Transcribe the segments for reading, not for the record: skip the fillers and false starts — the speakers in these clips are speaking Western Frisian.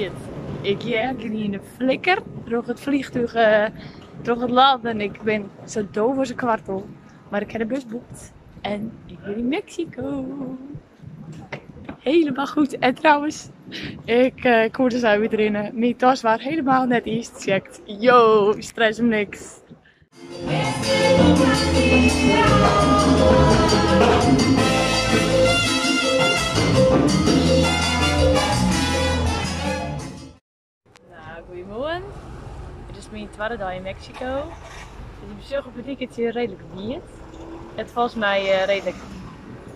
Shit, ik hear gjin flikker troch it fleantúch troch it lân en ik bin sa doof as in kwartel. Mar ik ha de bus boekt en ik bin yn Meksiko. Helemaal goed. En trouwens, ik koe der sa út rinne. Myn tas waard helemaal net iens checkt. Yo, stress om niks. Nou, goeiemoarn. It is myn twadde dei yn Meksiko. Dus ik besjoch op 'e dyk, it is hjir reedlik wiet. It folgens my reedlik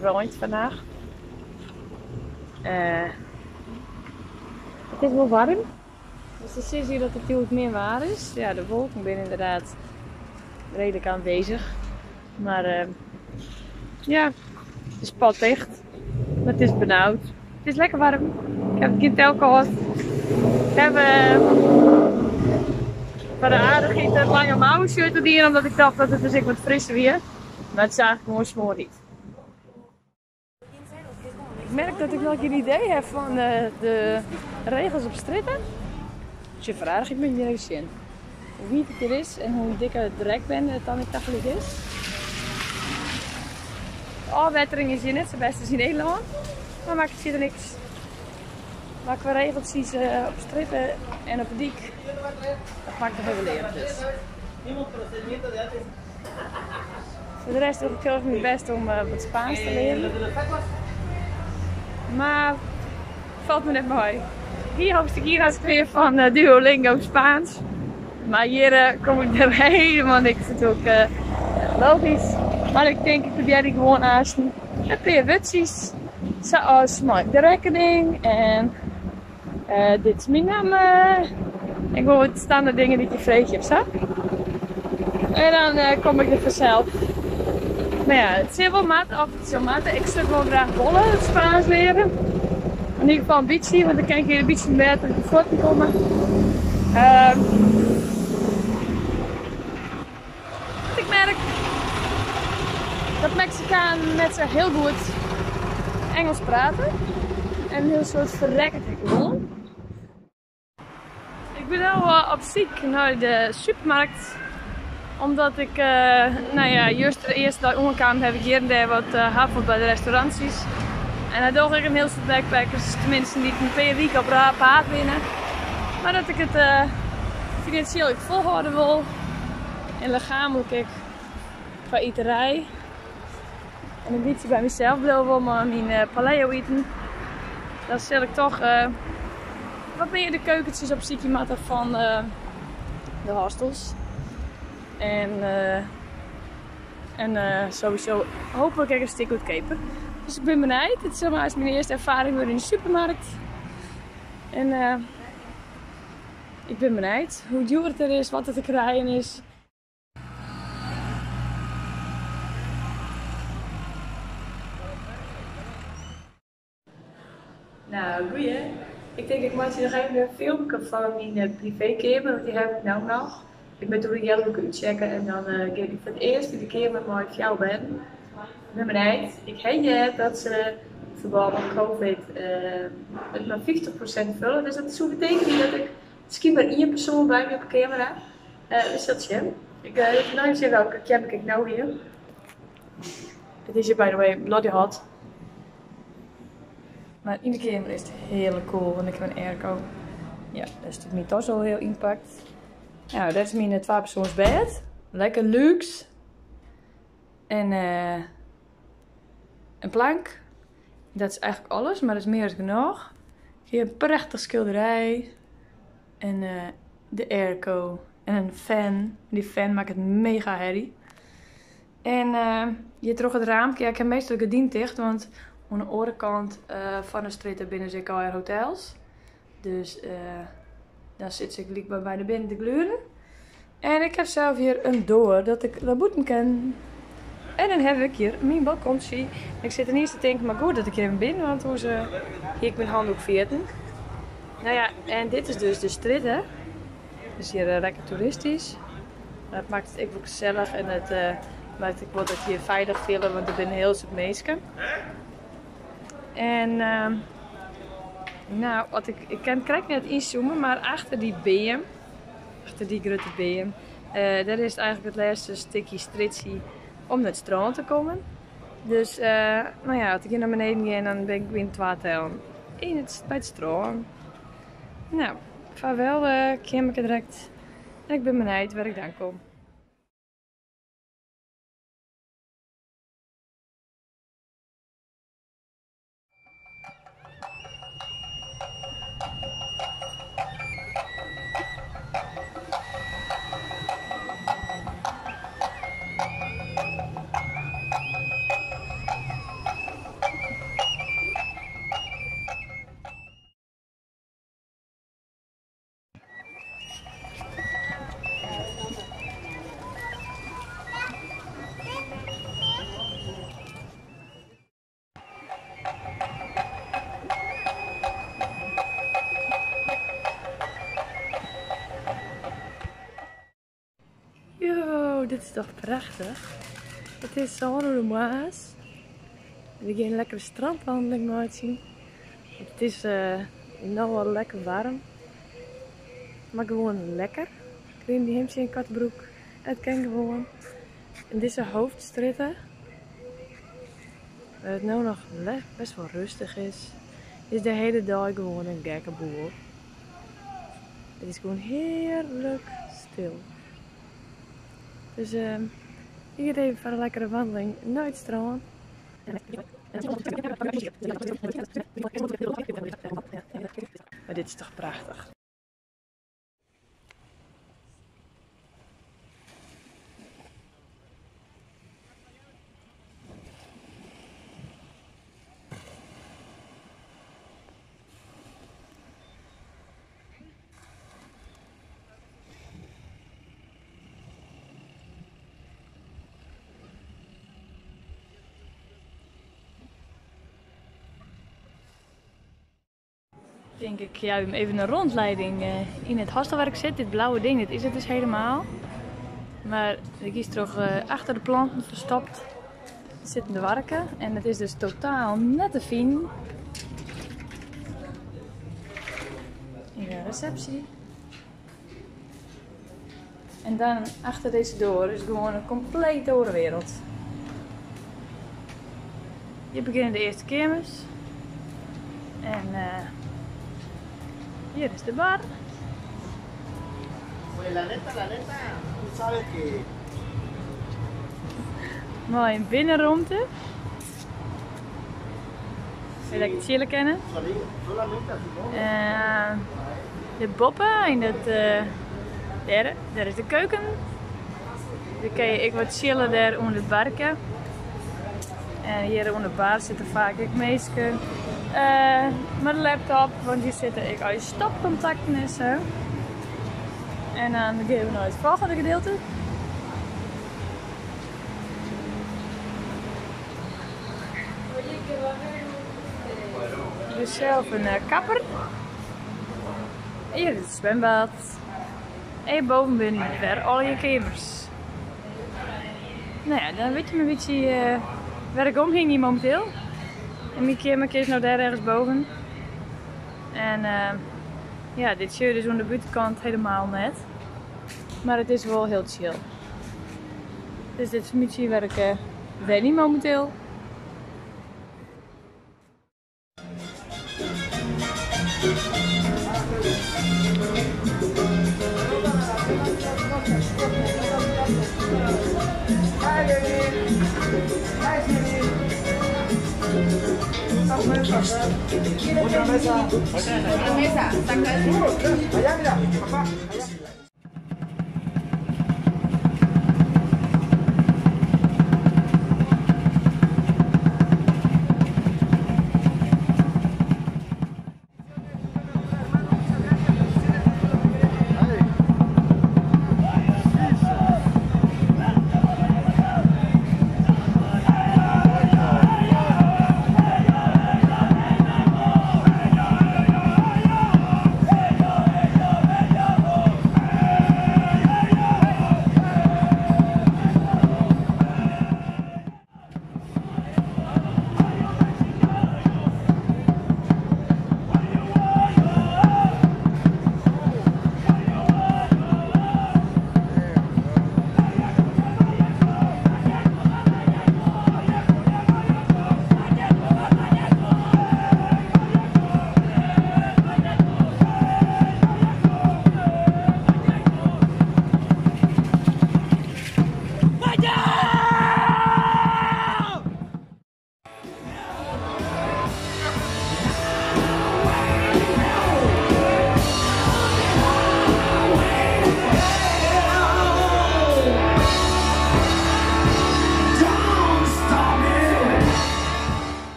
reint fannacht. It is wol waarm. Dus se sizze hjir dat it hjoed min waar is. Ja, de wolken binne ynderdaad reedlik aanwezig. Mar ja, it is potticht. Mar it is benaud. It is lekker waarm. Ik ha it gjin tel kâld. Ik ha foar de aardichheid it lange mouwen shirt oandien omdat ik tocht dat it dus ek wat frisser wie. Mar it is eigentlik gewoan smoarhyt. Ik merk dat ik noch gjin idee ha fan de regels op strjitte. Sjoch, foar de aardichheid moat ik hjir even sjen. Hoe wiet it hjir is en hoe dikke drekbende it dan ek tagelyk is. De ôfwettering is hjir net sa bêst as yn Nederlân, mar makket fierder niks. Mar kwa regeltsjes op strjitte en op de dyk, dat moat ik noch even leare dus. Foar de rest doch ik hiel erch myn bêst om wat Spaansk te learen. Mar falt my net mei. Hier hoopste ik hier hast klear fan Duolingo Spaans. Mar hjir kom ik der helemaal niks natuerlik logysk. Mar ik tink ik probearje gewoan aansten in pear wurdsjes. Sa as mei de rekkening en dit is myn namme. En gewoan wat standert dingen dy't je freegje ofsa. En dan kom ik der fansels. Mar ja, it sil wol moatte of it sil moatte. Ik soe it wol graach wolle, it Spaans learen. In ieder gefal in bytsje, want dan kin ik hjir in bytsje better út de fuotten komme. Ik merk dat Meksikanen net sa hiel goed Ingelsk prate. En in hiel soad ferrekket ek gewoan. Ik bin no op syk nei de supermarkt. Omdat ik, nou ja, juster de earste dei oankaam haw ik hjir en dêr wat haffeld by de restaurantsjes. En dat dogge ek in hiel soad backpackers, tenminsten dy't in pear wike op paad binne. Mar dat ik it finansjeel ek folhâlde wol en lichaamlik ek kwa iterij. En in bytsje by mysels bliuwe wol mei myn paleo iten. Dan sil ik toch wat mear de keukentsjes opsykje moatte fan de hostels. En en sowieso hooplik ek in stik goedkeaper. Dus ik bin benijd. It sil mar eins myn earste erfaring wurde yn de supermarkt. En ik bin benijd hoe djoer it der is, wat der te krijen is. Nou, goeie. Ik tink ik meitsje noch even in filmke fan myn privékeamer, want dy ha ik no noch. Ik moat oer in healoerke útchecke en dan gean ik foar it earst út de keamer mei fjouwer bern. Ik bin benijd. Ik ha heard dat se yn ferbân mei covid it mar 50% fulle, dus dat soe betekenje dat ik miskien mar ien persoan by my op 'e keamer ha. We sille it sjen. Ik gean even nei sjen welke keamer ik no hie. It is hjir by the way bloody hot. Mar yn de keamer is it hearlik koel, want ik ha in airco. Ja, dêr stiet myn tas al hiel ynpakt. Nou, dit is myn twapersoansbêd. Lekker luxe. En in plank. Dat is eigentlik alles, mar dat is mear as genôch. Hjir in prachtich skilderij. En de airco. En in fan. Dy fan makket mega herrie. En hjir troch it raampke, ja ik ha meastal de gerdinen ticht, want oan de oare kant fan de strjitte binne dus ek allegear hotels. Dus dan sitte se gelyk by my nei binnen te gluren. En ik ha sels hjir in doar dat ik nei bûten kin. En dan ha ik hjir myn balkontsje. Ik sit yniens te tinken, mar goed dat ik hjir even bin, want oars hie ik myn handoek ferjitten. Nou ja, en dit is dus de strjitte. It is hjir lekker toeristysk. Mar it makket it ek wol gesellich en it makket ek wol dat je je feilich fiele, want der binne in hiel soad minsken. En. Nou, at ik, ik kin krekt net ynzoome, mar achter dy beam, achter dy grutte beam, eh, dêr is it eigentlik it lêste stikje strjitsje om nei it strân te kommen. Dus, eh, no ja, as ik hjir nei beneden gean, dan bin ik binnen twa tellen yn it, by it strân. Nou, farwel uh, keammerke direkt. En ik bin benijd wêr't ik dan kom. Yo, dit is toch prachtich. It is sân oere moarns. We gean in lekkere strandwandeling meitsjen. It is uh, no al lekker warm. Mar gewoan lekker. Ik rin dy himsje en koarte broek. It kin gewoan. En dizze hoofdstrjitte, wêr't it no noch best wol rêstich is, is de hiele dei gewoan in gekke boel. It is gewoan hearlik stil. Dus uh, ik gean even foar in lekkere wandeling nei it strân. Mar dit is toch prachtich. Tink ik, ja, even in rondleiding eh, yn it hostel wêr't ik sit. Dit blauwe ding, dit is it dus helemaal. Mar ik is troch eh, achter de planten ferstopt sitten de warken. En it is dus totaal net te finen. Yn de resepsje. En dan achter dizze doar is gewoan in kompleet oare wereld. Hjir begjinne de earste keamers. En uh, hjir is de bar. La neta, tú sabes que Mei in binnenromte. Wêr't lekker chille kinne. Solamente a su novia. De boppe yn it dêr, dêr is de keuken. Dêr kinne je ek wat chille dêr ûnder it barke. En hjir oan de bar sitte faak ek minsken mei de laptop, want hjir sitte ek al je stopkontakten en sa. En dan gean we nei it folgjende gedeelte. Der is sels in kapper. Hjir is it swimbad. En hjirboven binne wer al je keamers. No ja, dan wit je in bytsje wêr't ik omhingje mominteel. En myn keamerke is no dêr ergens boven. En ja, dit sjoch je dus oan de bûtenkant helemaal net. Mar it is wol hiel chill. Dus dit is in bytsje wêr't ik wenje mominteel. Hi, baby. Hi, sweetie. Otra mesa. Otra mesa. Saca Allá, mira, papá. Allá.